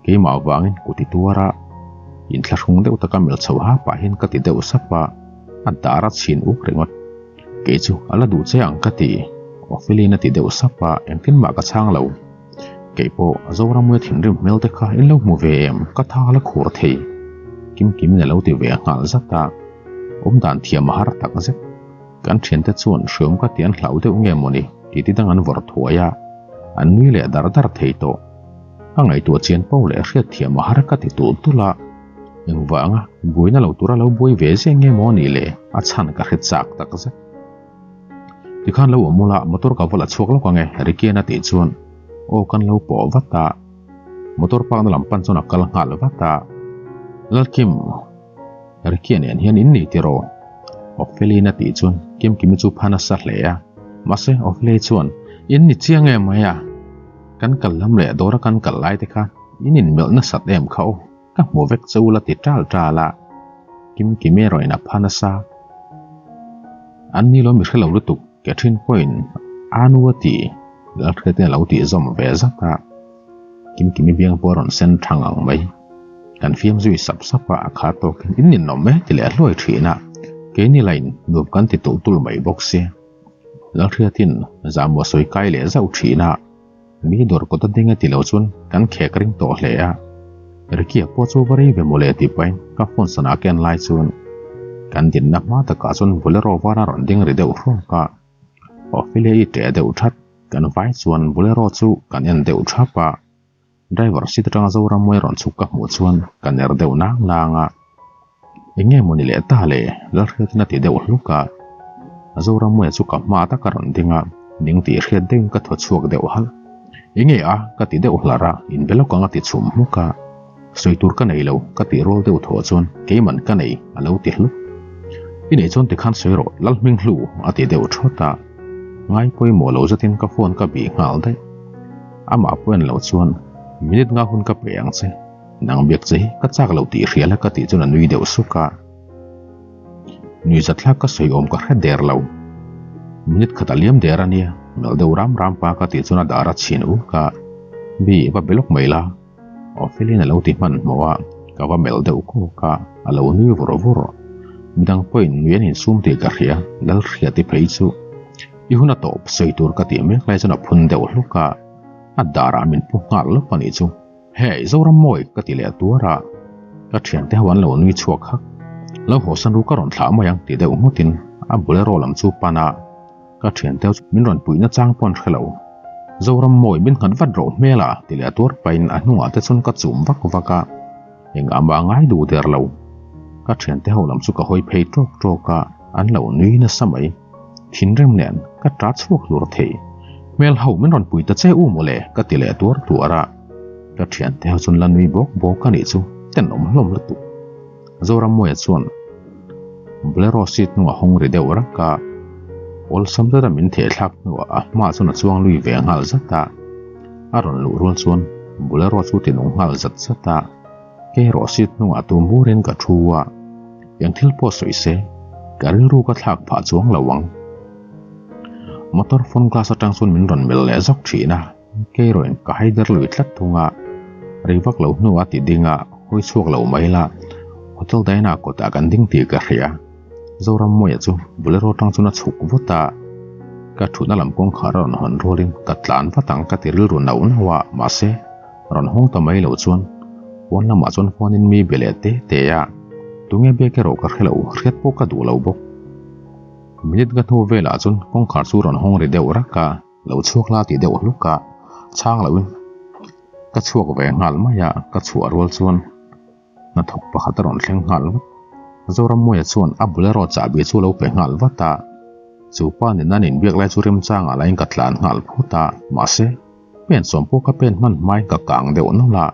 keimah avangin kut i tuar a, inthlahrung deuh taka melh chho ha pah hian ka ti deuh sap a, a dar a chhin uk ringawt. Kei chu a la duh che ang ka ti, Ophelia-in a ti deuh sap a, engtin mah ka chhang lo. Keipawh Zorammuia thinrim hmel te kha in lo hmu ve em? Ka tha la khur thei. Kimkimin a lo ti ve nghal zat a. Awmdan thiam a har tak zet. Kan thiante chuan hriawm ka ti an hlau deuh nge mawni ti ti dang an vawrh thuai a, an nui leh dar dar thei tawh. Ka ngaihtuah chian pau leh hriat thiam a har ka ti tul tul a. Engvanga buaina lo tura lo buai ve zia nge maw ni le a chhan ka hre chak tak zet. Tikhan lo awm ula motor ka va la chhuak lawk ange Ricky-an a tih chuan aw kan lo pawh vat a. Motor park na lam pan chuan a kal nghal vat a. Lalkim. Ricky-a nen hian in ni tiraw? Opheliin a tih chuan Kimkimi chu pha nasa hle a. Mahse Opheli chuan, In ni chiang em mai a? Kan kal lam leh dawra kan kal lai te kha in inmelh nasat em kha aw, ka hmu vek che u la ti ṭal ṭal a. Kimkimi erawh in a pha nasa. An ni lo mi hre lo lutuk, Catherine pawhin a nu a ti, Lalhriatin a lo tih zawm ve zat a. Kimkimi biang pawh a rawn sen thang ang mai. Kan fiam zui sap sap a, a kha tawkin in ninawm e ti leh hluai thin a, keini lain nuam kan ti tulh tulh mai bawk si. Lalhriatin Zamua sawi kai leh zauh thin a, mi dawr kawt a ding e ti lo chuan kan khek ring tawh hle a. Ricky-a pawh chu va rei ve mawle tih pahin ka phone sana ken lai chuan kan dinna hma takah chuan Bolero var a rawn ding ri deuh hrawk a. Ophelia i ṭeh deuh ṭhat, kan vai chuan Bolero chu kan en deuh ṭhap a, driver seat aṭanga Zorammuai rawn chhuk ka hmuh chuan ka ner deuh nang nang a. Eng nge mawni leh ta le? Lalhriatin a ti deuh hluk a. Zorammuaia chu ka hma tak a rawn ding a, ning tih hriat deuhin ka thaw chhuak deuh halh. Eng nge a? ka ti deuh hlarh a, inbe lawk ang a ti chhum hmuk a. Sawi tur ka nei lo, ka tih rual deuh thawh chuan keiman ka nei a lo ti hluk. I neih chuan tikhan sawi rawh, Lalhming hlu a ti deuh thawt a. Ngai pawimawh lo zetin ka phone ka bih nghal daih. Amah pawh en loh chuan minute nga hun ka pe ang che, nang biak che hi ka chak lo tih hria la ka tih chuan a nui deuh suk a. Nui zathlak ka sawi awm ka hre der lo. Minute khat a liam der a nia, melh deuh ram ram pa ka tih chuan a dar a chhin uk a. Bi, va be lawk mai la. Ophelian a lo ti hmanhmawh a, ka va melh deuh kawk a, a lo nui vur vur. Midang pawhin nui an insum tih ka hria, Lalhriati phei chu i hun a tawp sawi tur ka tih mek lai chuan a phun deuh hluk a, a darah min pu nghal lawp a nih chu. Hey, Zorammawi! ka ti leh tuar a, ka thiante ho an lo nui chhuak hak. Lo hawsan ru ka rawn thlah mai ang ti deuh nghutin a bolero lam chu pan a, Ka thiante chu min rawn puihna chang pawh an hre lo. Zoram mawi min nghat vat rawh hmel a ti leh a tuar pahin a hnungah te chuan ka chum vak vak a, engah mah ngai duh der lo. Ka thiante ho lam chu ka hawi phei tawk tawk a, an lo nui nasa mai. Thinrim nen ka ta chhuak hlur thei. Hmel ho min rawn pui ta che u mawle ka ti leh tuar tuar a. Ka thiante ho chuan la nui bawk bawk a nih chu tenawm hlawm lutuk. Zorammuaia chuan Bolero seat hnungah hawng ri deuh rak a, awlsam zeta min theh thlak hnuah a hmaah chuan a chuang lui ve nghal zat a. A rawn luh rual chuan Bolero chu ti nung nghal zat zat a, kei erawh seat hnungah tum burin ka thu a, eng thil pawh sawi se ka rilru ka thlak phah chuang lo ang. Motor front glass atang chuan min rawn melh leh zawk thin a. Kei erawhin ka haider lui tlat thung a, rei vak lo hnuah ti ding a, hawi chhuak lo mai la, Hotel Diana kawtah kan ding tih ka hria. Zorammuaia chu Bolero atang chuan a chhuk vut a, ka thutna lam kawngkhar a rawn hawn rualin ka tlan vat ang ka ti rilru nauh nauh a, mahse rawn hawng ta mai lo chuan pawn lamah chuan phone in mi be leh te te a, tunge biak erawh ka hre lo, hriat pawh ka duh lo bawk. Minute ka hnu velah chuan kawngkhar chu rawn hawng ri deuh rak a. Lo chhuak la tih deuh hluk a, chhang loin ka chhuak ve nghal mai a, ka chhuah rual chuan hnathawk pakhat a rawn thleng nghal vat. Zorammuaia chuan a bolero chahbi chu a lo pe nghal vat a, chu pa nen an inbiak lai chu remchangah lahin ka tlan nghal phut a, mahse pen sawm pawh ka pen hman hmain ka kang deuh nawlh a,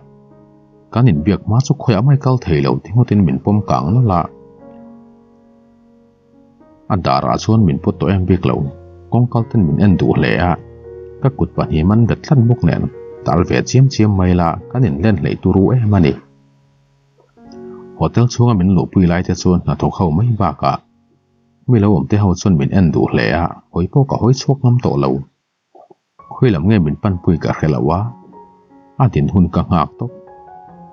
kan inbiak hma chu khawiah mai kal thei lo ti ngawtin min pawm kang nawlh a. A darah chuan min pawt tawh em bik lo, kawngkal ten min en duh hle a, ka kut pahnih man bet tlat bawk nen tal ve chiam chiam mai la kan in len hleih turu em a ni. Hotel chhunga min luhpui lai te chuan hnathawk ho mai bakah mi lo awm te ho chuan min en duh hle a, hawi pawh ka hawi chhuak ngam tawh lo. Khawi lam nge min panpui ka hre lo a, a din hun ka nghak tawp.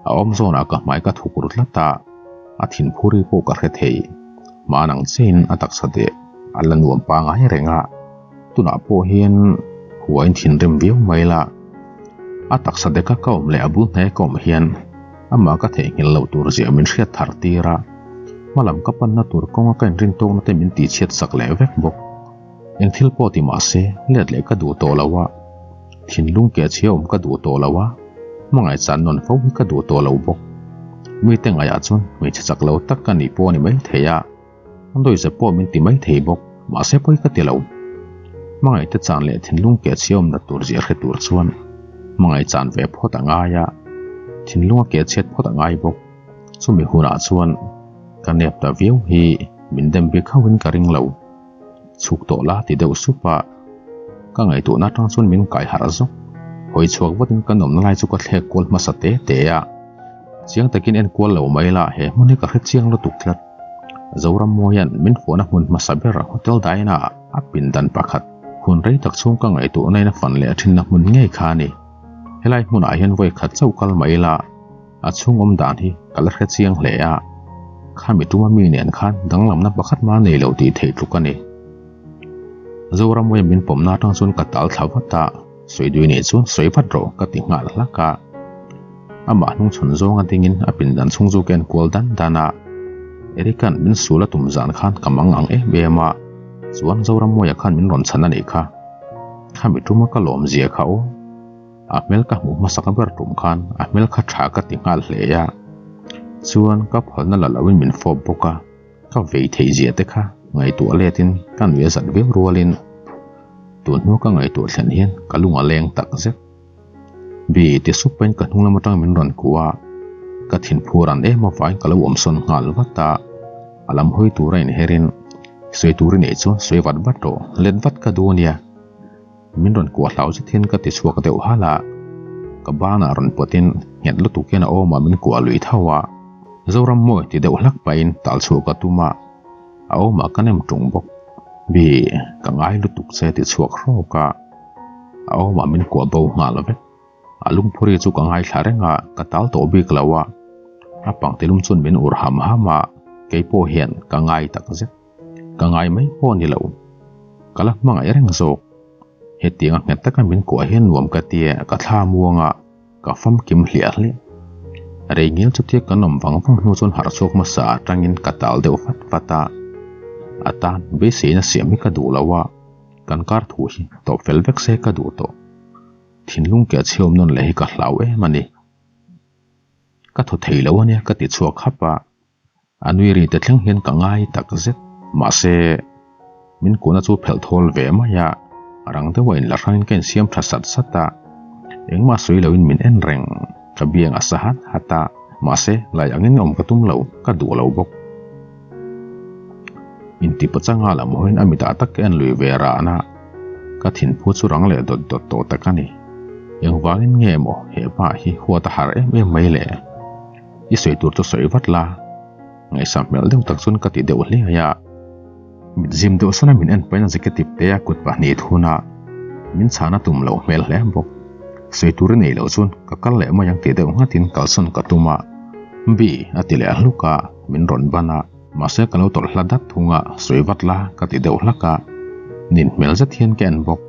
A awm zawnah ka hmai ka thuk ru tlat a, a thinphuri pawh ka hre thei. Hman ang chiahin a taksa deh a la nuam pangai reng a, tunah pawh hian huain thinrim viau mai la. A taksa deka ka awm leh a bul hnaia ka awm hian amah ka theihnghilh loh tur zia min hriat thar tir a, hmalam ka panna tur kawnga ka inrin tawkna te min tihchhiat sak leh vek bawk. Eng thil pawh ti mah se let leh ka duh tawh lo a, thinlung keh chhia awm ka duh tawh lo a, hmangaih chan nawn fo hi ka duh tawh lo bawk. Mite ngaihah chuan hmeichhe chak lo tak ka nih pawh a ni maithei a. An dawihzep pawh min ti mai thei bawk, mahse pawi ka ti lo. Hmangaihte chan leh thinlung keh chhia awmna tur zia hre tur chuan hmangaih chan ve phawt a ngai a, thinlung a keh chhiat phawt a ngai bawk. Chumi hunah chuan ka nep ta viau hi min dem bik hauhin ka ring lo. Chhuk tawh la ti deuh sup a, ka ngaihtuahna atang chuan min kai harh zawk. Hawi chhuak vatin ka nawmna lai chu ka thlek kual hmasa te te a, chiang takin en kual lo mai la he hmun hi ka hre chiang lutuk tlat. Zorammawia'n min fawhna hmun hmasa ber Hotel Diana a pindan pakhat hun rei tak chhung ka ngaihtuahna in a fan leh a thinna hmun ngei kha a ni. Helai hmunah hian vawi khat chauh kal mai ila a chhung awm dan hi ka la hre chiang hle a, khami tuma mi nen khan danglamna pakhat mah nei lo tih theih tluk a ni. Zorammawia'n min pawmna atang chuan ka tal thla vat a, Sawi dui nih chuan sawi vat rawh ka ti nghal hlak a. Amah hnung chhawn zawnga dingin a pindan chhung chu ka en kual dan dan a. Eric-a'n min sul a tum zan khan ka mang ang em em a, chuan Zorammuaia khan min rawn chhan a nih kha. Khami tuma ka lawm zia kha aw. A hmel ka hmuh hmasak ber tum khan a hmel kha tha ka ti nghal hle a. Chuan ka phalna la loin min fawp bawk a. Ka vei theih zia te kha ngaihtuah letin ka nuih a zat viau rualin tun hnu ka ngaihtuah thlen hian ka lung a leng tak zet. Bi ti sup pahin ka hnung lam atang min rawn kuah a, ka thinphur an em avangin ka lo awmsawn nghal vat a, a lam hawi tura inherin sawi tur i neih chuan sawi vat vat rawh, let vat ka duh ania. Min rawn kuah hlau zet hian ka ti chhuak deuh halh a, ka banah rawn pawtin nghet lutuk hian a awmah min kuah lui tho a, Zoram mawi ti deuh hlak pahin tal chhuah ka tum a, a awmah ka nem ṭung bawk. Bi, ka ngai lutuk che ti chhuak hrawk a, a awmah min kuah bo nghal vek. A lungphuri chu ka ngaithla reng a, ka tal tawh bik lo a, a pangtilum chuan min ur ham ham a, kei pawh hian ka ngai tak zet. Ka ngai mai pawh a ni lo. Ka la hmangaih reng zawk. Hetianga nghet taka min kuah hian nuam ka ti a, ka thla muang a, ka famkim hliah hliah. Rei ngil chutia kan awm vang vang hnu chuan harh chhuak hmasa atangin ka tal deuh vat vat a. A tan beiseina siam hi ka duh lo a, kan kar thu hi tawp fel vek se ka duh tawh. Thinlung keh chhiawm nawn leh hi ka hlau em a ni. Ka thaw thei lo a nia ka ti chhuak hap a. A nui ri te thleng hian ka ngai tak zet. Mahse, min kuhna chu phelh thawl ve mai a, rang deuha inla hrangin ka insiam tha sat sat a. Engmah sawi loin min en reng. Ka biang a sa hat hat a, mahse, lai angin awm ka tum lo, ka duh lo bawk. Inti pachanga lam hawiin a mitah tak ka en lui ve ran a, ka thinphu chu rang leh dawt dawt tawh tak a ni. Engvangin nge maw he pa hi huat a har em em mai le? I sawi tur chu sawi vat la, ngaihsam hmel deuh tak chuan ka ti deuh hliai a. Mit zim deuh sawn a min en pahin a jacket ip te a kut pahnih thun a, min chhan a tum loh hmel hle bawk. Sawi tur i nei loh chuan ka kal leh mai ang ti deuh nghatin kalsawn ka tum a, Bi a ti leh hluk a, min rawn ban a, mahse ka lo tawlh hla dat thung a, sawi vat la ka ti deuh hlak a, nin hmel zet hian ka en bawk.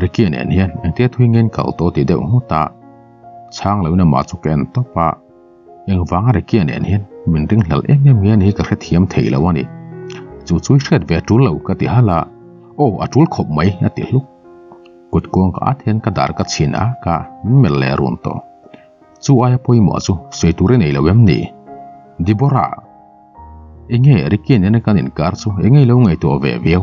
Ricky nen hian engtia thui nge in kal tawh ti deuh nghut a. Chhang loin amah chu ka en tawp a, engvanga Ricky-a nen hian min ringhlel em em nge ni ka hrethiam thei lo a ni. Chu chu i hriat ve a tul lo ka ti halh a, Aw a tul khawp mai a ti hluk. Kut kuang ka at hian ka dar ka chhin a, ka min melh leh run tawh. Chu aia pawimawh chu sawi tur i nei lo em ni? Deborah! Enge Ricky nena kan inkar chu enge i lo ngaihtuah ve viau?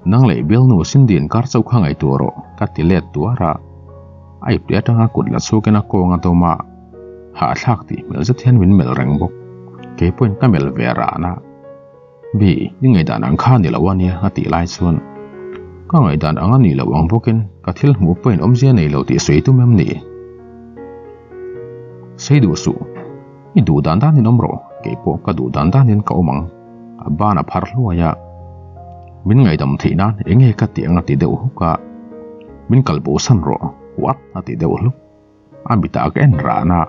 Nang leh bialnu Cindy inkar chauh kha ngaihtuah rawh ka ti let tuar a. A ipte atanga kut la chhuakin a kawng a dawm a, hahthlak tih hmel zet hian min melh reng bawk. Kei pawhin ka melh ve ran a. Bi, i ngaihdan ang kha a ni lo a nia a tih lai chuan ka ngaihdan ang a nih loh ang bawkin ka thil hmuh pawhin awmzia nei lo tih sawi tum em ni? Sei duh suh. I duh dan danin awm rawh, kei pawh ka duh dan danin ka awm ang. A ban a phar hluai a. Min ngaihdam theih nan eng nge ka tih ang a ti deuh huk a. Min kal bo san rawh, what? a ti deuh hluk. A mitah ka en ran a.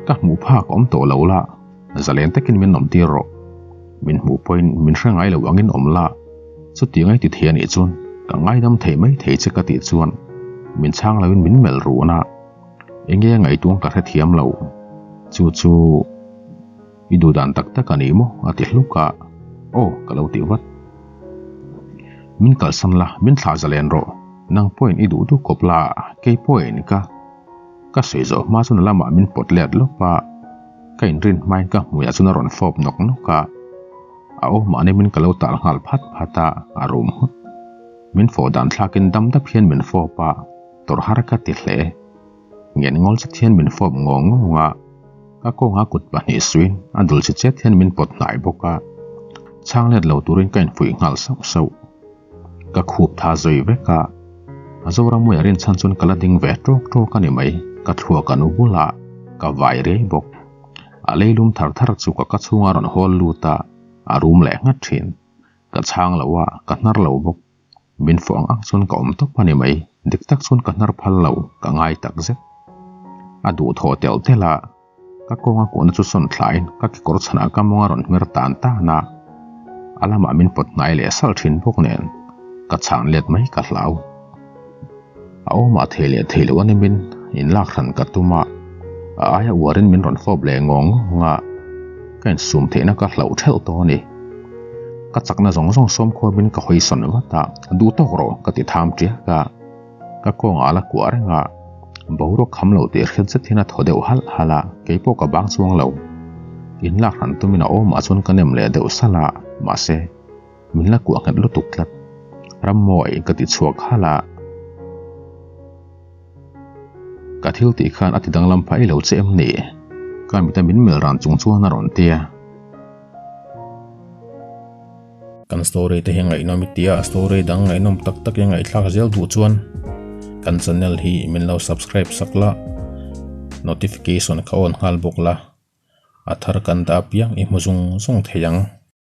Ka hmuh phak awm tawh lo la, zalen takin min awm tir rawh. Min hmuh pawhin min hre ngai lo angin awm la, chutiang ai ti thei a nih chuan ka ngaidam thei mai thei che ka tih chuan min chhang loin min melh run a. Enge a ngaihtuang ka hrethiam lo. Chu chu i duh dan tak tak a ni maw? a ti hluk a. Aw ka lo ti vat. Min kalsan la, min thlah zalen rawh. Nang pawhin i duh duh kawp la, kei pawhin ka ka sawi zawh hma chuan a lamah min pawt let lawp a. Ka inrin hmain ka hmuiah chuan a rawn fawp nawk nawk a. A awmah nemin ka lo tal nghal phat phat a, a rum nghut. Min fawh dan thlakin dam dap hian min fawp a, tawrh har ka ti hle. Ngen ngawl zet hian min fawp ngawng ngawng a, ka kawnga kut pahnih suin a dul chi chet hian min pawt hnai bawk a. Chhang let lo turin ka infuih nghal sauh sauh. Ka khup tha zui vek a, a Zoramawia rinchhan chuan ka la ding ve tawk tawk a ni mai, ka thluak a nu bulah ka vai riai bawk. A leilum thar thar chu ka ka chhunga rawn hawl lut a, a rum leh nghat thin. Ka chhang lo a, ka hnar lo bawk. Min fawh ang ang chuan ka awm tawp a ni mai, dik tak chuan ka hnar phal lo, ka ngai tak zet. A duhthawh telh telh a, ka kawnga kuahna chu sawn thlain ka kekawr chhanah ka mawng a rawn hmer tan tan a, a lamah min pawt hnai leh salh thin bawk nen, ka chhan let mai ka hlau. A awmah thei leh thei loh a nimin inlak hran ka tum a, a aia uarin min rawn fawp leh ngawng ngawng a, ka insum theihna ka hlauh ṭhelh tawh a ni. Ka chakna zawng zawng sawm khuapin ka hawi sawn vat a, duh tawk rawh ka ti tham ṭiak a, ka kawngah a la kuah reng a, boruak kham lo tih hriat zet hian a thaw deuh halh halh a, keipawh ka bang chuang lo. Inlak hran tumin a awmah chuan ka nem leh deuh salh a, mahse, Min la kuah nghet lutuk tlat. Rammawi ka ti chhuak halh a. Ka thil tih khan a ti danglam phah i lo che em ni? Ka mita min mel ran chung chuan a rawn ti a. Kan story te hi ngaihnawm i tia, story dang ngaihnawm tak tak i ngaihthlak zel duh chuan kan channel hi min lo subscribe sak la, notification kha on nghal bawk la, a thar kan dah apiang i hmu zung zung thei ang.